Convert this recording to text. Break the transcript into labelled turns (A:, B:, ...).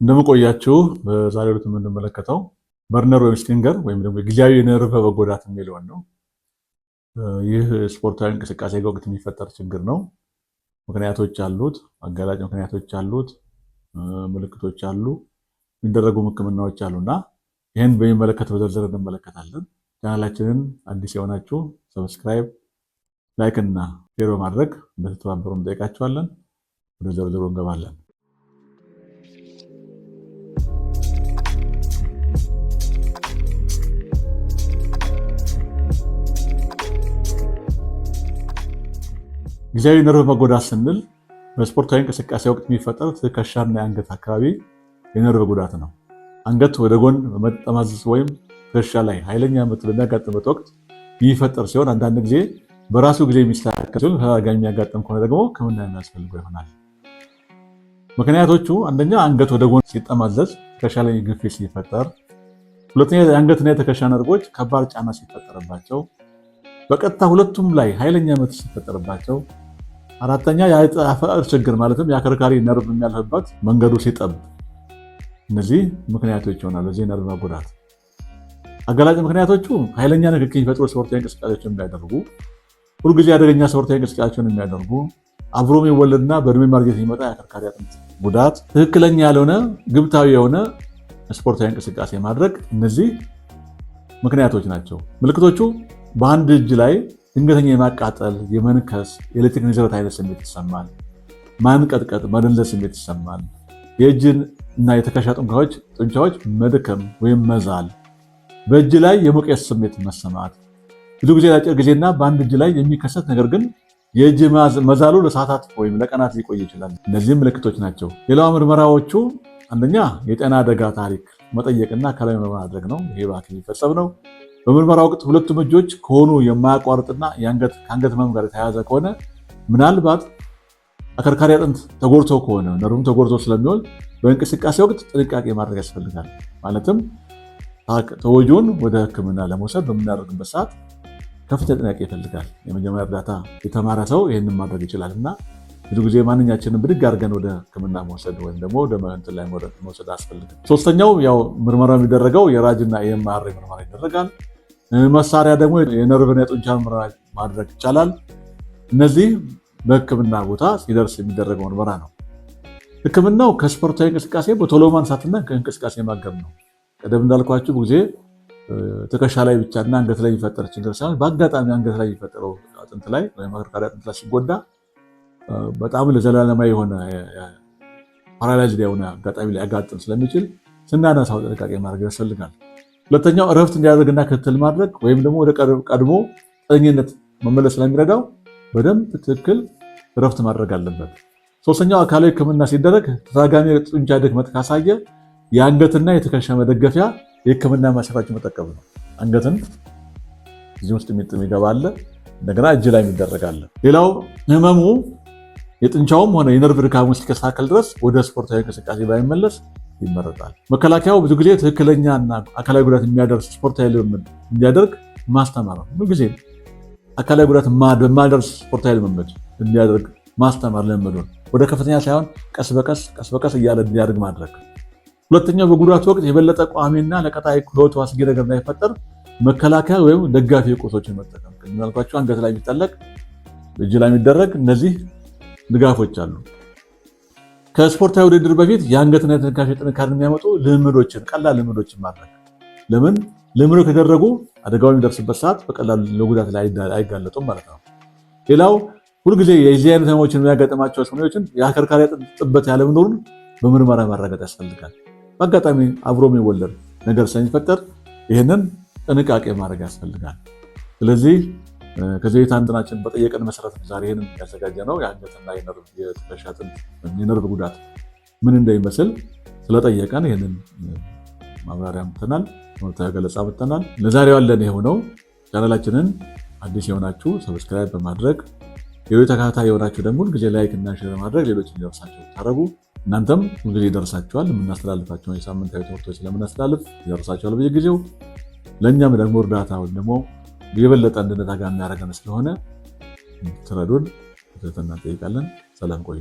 A: እንደምን ቆያችሁ። በዛሬው ዕለት የምንመለከተው Burner ወይም stinger ወይም ደግሞ ጊዜያዊ የነርቭ መጎዳት የሚለውን ነው። ይህ ስፖርታዊ እንቅስቃሴ ወቅት የሚፈጠር ችግር ነው። ምክንያቶች አሉት፣ አጋላጭ ምክንያቶች አሉት፣ ምልክቶች አሉ፣ የሚደረጉ ሕክምናዎች አሉና ይህን በሚመለከት በዝርዝር እንመለከታለን። ቻናላችንን አዲስ የሆናችሁ subscribe፣ like እና share በማድረግ እንደተተባበሩ እንጠይቃችኋለን። ወደ ዝርዝሩ እንገባለን። ጊዜያዊ ነርቭ መጎዳት ስንል በስፖርታዊ እንቅስቃሴ ወቅት የሚፈጠር ትከሻና የአንገት አካባቢ የነርቭ ጉዳት ነው። አንገት ወደ ጎን በመጠማዘዝ ወይም ትከሻ ላይ ኃይለኛ ምት በሚያጋጥምበት ወቅት የሚፈጠር ሲሆን አንዳንድ ጊዜ በራሱ ጊዜ የሚስተካከል ሲሆን ተደጋጋሚ የሚያጋጥም ከሆነ ደግሞ ሕክምና የሚያስፈልገው ይሆናል። ምክንያቶቹ አንደኛ አንገት ወደ ጎን ሲጠማዘዝ ትከሻ ላይ ግፊት ሲፈጠር፣ ሁለተኛ የአንገትና የትከሻ ነርቮች ከባድ ጫና ሲፈጠርባቸው፣ በቀጥታ ሁለቱም ላይ ኃይለኛ ምት ሲፈጠርባቸው፣ አራተኛ የአፈጣጠር ችግር ማለትም የአከርካሪ ነርቭ የሚያልፍበት መንገዱ ሲጠብ፣ እነዚህ ምክንያቶች ይሆናሉ ለዚህ ነርቭ መጎዳት። አጋላጭ ምክንያቶቹ ኃይለኛ ንክኪ የሚፈጥሩ ስፖርታዊ እንቅስቃሴዎችን የሚያደርጉ፣ ሁልጊዜ አደገኛ ስፖርታዊ እንቅስቃሴዎችን የሚያደርጉ፣ አብሮ የሚወለድና በእድሜ ማርጀት የሚመጣ የአከርካሪ አጥንት ጉዳት፣ ትክክለኛ ያልሆነ ግብታዊ የሆነ ስፖርታዊ እንቅስቃሴ ማድረግ፣ እነዚህ ምክንያቶች ናቸው። ምልክቶቹ በአንድ እጅ ላይ ድንገተኛ የማቃጠል፣ የመንከስ፣ የኤሌክትሪክ ንዝረት አይነት ስሜት ይሰማል። ማንቀጥቀጥ፣ መደንዘዝ ስሜት ይሰማል። የእጅን እና የትከሻ ጡንቻዎች መድከም ወይም መዛል፣ በእጅ ላይ የሙቀት ስሜት መሰማት፣ ብዙ ጊዜ ለአጭር ጊዜና በአንድ እጅ ላይ የሚከሰት ነገር ግን የእጅ መዛሉ ለሰዓታት ወይም ለቀናት ሊቆይ ይችላል። እነዚህም ምልክቶች ናቸው። ሌላው ምርመራዎቹ አንደኛ የጤና አደጋ ታሪክ መጠየቅና አካላዊ ምርመራ ማድረግ ነው። ይሄ በሐኪም የሚፈጸም ነው። በምርመራ ወቅት ሁለቱም እጆች ከሆኑ የማያቋርጥና ከአንገት ህመም ጋር የተያያዘ ከሆነ ምናልባት አከርካሪ አጥንት ተጎድቶ ከሆነ ነርቭም ተጎድቶ ስለሚሆን በእንቅስቃሴ ወቅት ጥንቃቄ ማድረግ ያስፈልጋል። ማለትም ተጎጂውን ወደ ሕክምና ለመውሰድ በምናደርግበት ሰዓት ከፍተኛ ጥንቃቄ ይፈልጋል። የመጀመሪያ እርዳታ የተማረ ሰው ይህንን ማድረግ ይችላል እና ብዙ ጊዜ ማንኛችንም ብድግ አድርገን ወደ ሕክምና መውሰድ ወይም ደግሞ ወደ እንትን ላይ መውሰድ አያስፈልግም። ሶስተኛው ያው ምርመራ የሚደረገው የራጅና የ MRI ምርመራ ይደረጋል። መሳሪያ ደግሞ የነርቭና የጡንቻ ምርመራ ማድረግ ይቻላል። እነዚህ በሕክምና ቦታ ሲደርስ የሚደረገው ምርመራ ነው። ሕክምናው ከስፖርታዊ እንቅስቃሴ በቶሎ ማንሳትና ከእንቅስቃሴ ማገብ ነው። ቀደም እንዳልኳችሁ ጊዜ ትከሻ ላይ ብቻና አንገት ላይ የሚፈጠር ችግር ሳይሆን በአጋጣሚ አንገት ላይ የሚፈጠረው አጥንት ላይ ወይም አከርካሪ አጥንት ላይ ሲጎዳ በጣም ለዘላለማዊ የሆነ paralyzed የሆነ አጋጣሚ ሊያጋጥም ስለሚችል ስናነሳው ጥንቃቄ ማድረግ ያስፈልጋል። ሁለተኛው እረፍት እንዲያደርግና ክትትል ማድረግ ወይም ደግሞ ወደ ቀድሞ ጤነኝነት መመለስ ስለሚረዳው በደንብ ትክክል እረፍት ማድረግ አለበት። ሶስተኛው አካላዊ ሕክምና ሲደረግ ተደጋጋሚ ጡንቻ ድክመት ካሳየ የአንገትና የትከሻ መደገፊያ የሕክምና መሳሪያዎችን መጠቀም ነው። አንገትን እዚህ ውስጥ የሚገባ አለ፣ እንደገና እጅ ላይ የሚደረግ አለ። ሌላው ህመሙ የጡንቻውም ሆነ የነርቭ ድካሙ እስኪስተካከል ድረስ ወደ ስፖርታዊ እንቅስቃሴ ባይመለስ ይመረጣል። መከላከያው ብዙ ጊዜ ትክክለኛና አካላዊ ጉዳት የሚያደርስ ስፖርታዊ ልምምድ እንዲያደርግ ማስተማር ነው። ብዙ ጊዜ አካላዊ ጉዳት በማያደርስ ስፖርታዊ ልምምድ እንዲያደርግ ማስተማር፣ ልምምዱን ወደ ከፍተኛ ሳይሆን ቀስ በቀስ ቀስ በቀስ እያለ እንዲያደርግ ማድረግ። ሁለተኛው በጉዳት ወቅት የበለጠ ቋሚና ለቀጣይ ህይወቱ አስጊ ነገር እንዳይፈጠር መከላከያ ወይም ደጋፊ ቁሶችን መጠቀም፣ ቅድም ያልኳቸው አንገት ላይ የሚጠለቅ፣ እጅ ላይ የሚደረግ እነዚህ ድጋፎች አሉ። ከስፖርታዊ ውድድር በፊት የአንገትና የትከሻ ጥንካሬን የሚያመጡ ልምምዶችን፣ ቀላል ልምምዶችን ማድረግ። ለምን ልምምዶች ከተደረጉ አደጋው የሚደርስበት ሰዓት በቀላሉ ለጉዳት ላይ አይጋለጡም ማለት ነው። ሌላው ሁልጊዜ የዚህ አይነት ህመሞችን የሚያጋጥማቸው ሰዎችን የአከርካሪ አጥንት ጥበት ያለመኖሩን በምርመራ ማረጋገጥ ያስፈልጋል። በአጋጣሚ አብሮ የሚወለድ ነገር ስለሚፈጠር ይህንን ጥንቃቄ ማድረግ ያስፈልጋል። ስለዚህ ከዚህ ቤት አንድናችን በጠየቀን መሰረት ዛሬ ይህንን ያዘጋጀ ነው። የአንገትና የትከሻ አጥንት የነርቭ ጉዳት ምን እንደሚመስል ስለጠየቀን ይህንን ማብራሪያ አምጥተናል፣ ትምህርታዊ ገለጻ አምጥተናል። ለዛሬው ያለን ይኸው ነው። ቻናላችንን አዲስ የሆናችሁ subscribe በማድረግ ሌሎች ተከታታይ የሆናችሁ ደግሞ ሁልጊዜ like እና share በማድረግ ሌሎች እንዲደርሳቸው ታደረጉ። እናንተም ሁልጊዜ ይደርሳችኋል። የምናስተላልፋቸውን የሳምንታዊ ትምህርቶች ስለምናስተላልፍ ይደርሳችኋል በየጊዜው። ለእኛም ደግሞ እርዳታ ወይም ደግሞ የበለጠ እንድንተጋ የሚያደርገን ስለሆነ ትረዱን በትህትና እንጠይቃለን። ሰላም ቆዩ።